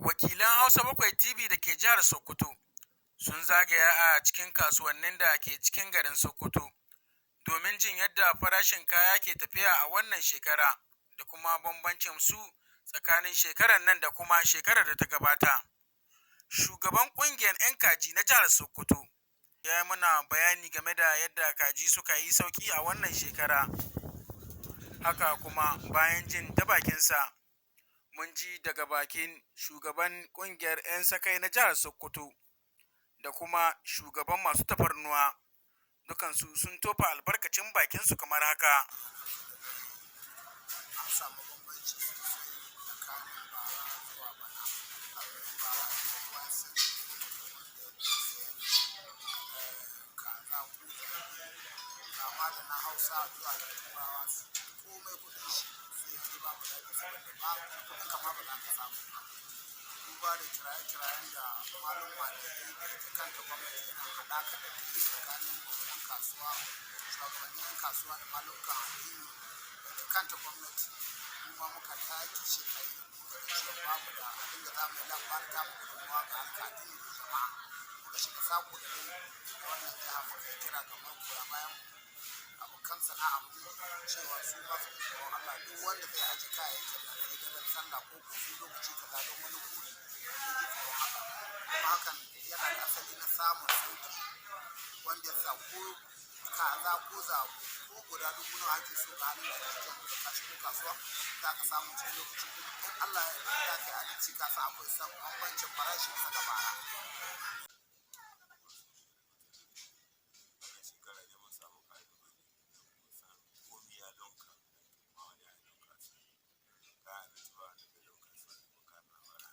Wakilan Hausa 7 TV da ke jihar Sokoto sun zagaya a cikin kasuwannin da ke cikin garin Sokoto domin jin yadda farashin kaya ke tafiya a wannan shekara da kuma bambancin su tsakanin shekarar nan da kuma shekarar da ta gabata. Shugaban kungiyar 'yan kaji na jihar Sokoto ya yi mana bayani game da yadda kaji suka yi sauki a wannan shekara. Haka kuma, bayan jin ta bakinsa, mun ji daga bakin shugaban kungiyar 'yan sakai na jihar Sokoto da kuma shugaban masu tafarnuwa, dukansu sun tofa albarkacin bakinsu kamar haka. An samu bambanci sosai tsakanin bara zuwa bana. Azumin bara, abin da kowa ya sani, wanda ya sayan kaza ko zabi, kama da na Hausa zuwa na Turawa, komai kuɗin shi sai ya ji babu daɗi, saboda ba kuɗin kama ba za ka samu ba. Duba da kiraye-kirayen da malumma da yi da ita kanta gwamnati, irin haɗaka da ta yi tsakanin 'yan kasuwa, shugabannin 'yan kasuwa da malumman addini da ita kanta gwamnati, mu ma muka tashi tsaye, muka ga cewa babu da abin da za mu yi ba da tamu gudunmawa ga harkar addini da jama'a. Muka shiga sako da lungu na wannan jiha, muka yi kira ga magoya bayan mu, abokan sana'a mu, cewa su ma su ji tsoron Allah. Duk wanda zai aje kayayyakin nan sai daren sallah ko ko sai lokaci kaza don wani buri, ya ji tsoron Allah. Kuma hakan yana da asali na samun sauki, wanda ya sa ko kaza ko zabo ko guda dubu nawa ake so ga halin da ake ciki yanzu, da ka shigo kasuwa za ka samu cikin lokaci. In Allah ya yarda za ka yi adalci, ka san akwai bambancin farashi bisa ga bara. Wannan shekara dai mun samu ƙalubale, kusan komi ya lunka, ba wani ya lunka su. Kayan abinci ba wanda bai lunka su ko kamin a fara,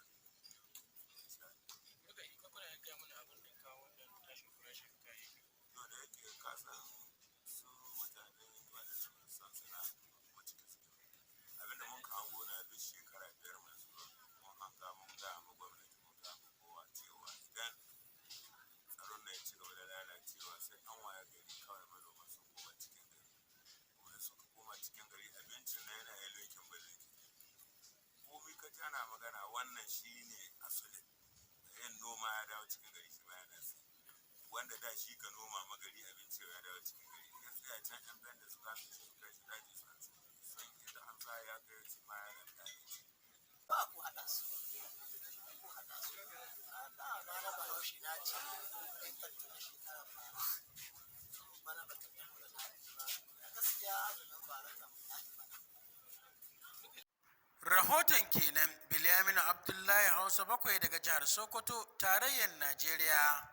insha Allah. Kuna iya gaya mana abin da ya kawo wannan tashin farashin kayayyaki? To, da yake ka san su mutane waɗanda ba su san sana'a ba kuma ciki suke ba. Abinda mun ka hango na duk shekara 5 mai zuwa, mun hanga, mun gaya ma gwamnati, mun gaya ma kowa cewa idan tsaron nan ya ci gaba da lalacewa, sai an waye gari kawai manoma sun koma cikin gari. Kuma in suka koma cikin gari, abincin nan yana iya linkin ba linkin. Komi ka ji ana magana, wannan shine asalin. Yin noma ya dawo cikin gari, shi ma yana saye. Wanda da shi ka noma ma gari abinci, ya dawo cikin gari. In ya tsaya can, 'yan banda su kame shi, su kai shi daji su anso kuɗi. Sun da an sa ya kai shi ma yana da abinci. Ba ku haɗa su, ku haɗa su. A da na Bahaushe na ce in ka tuna shekarar bara, bana ba ta taho da daɗi ba gaskiya. Azumin bara kam ya fi bana. Rahoton kenan, Bilyaminu Abdullahi, Hausa 7, daga jihar Sokoto, tarayyar Najeriya.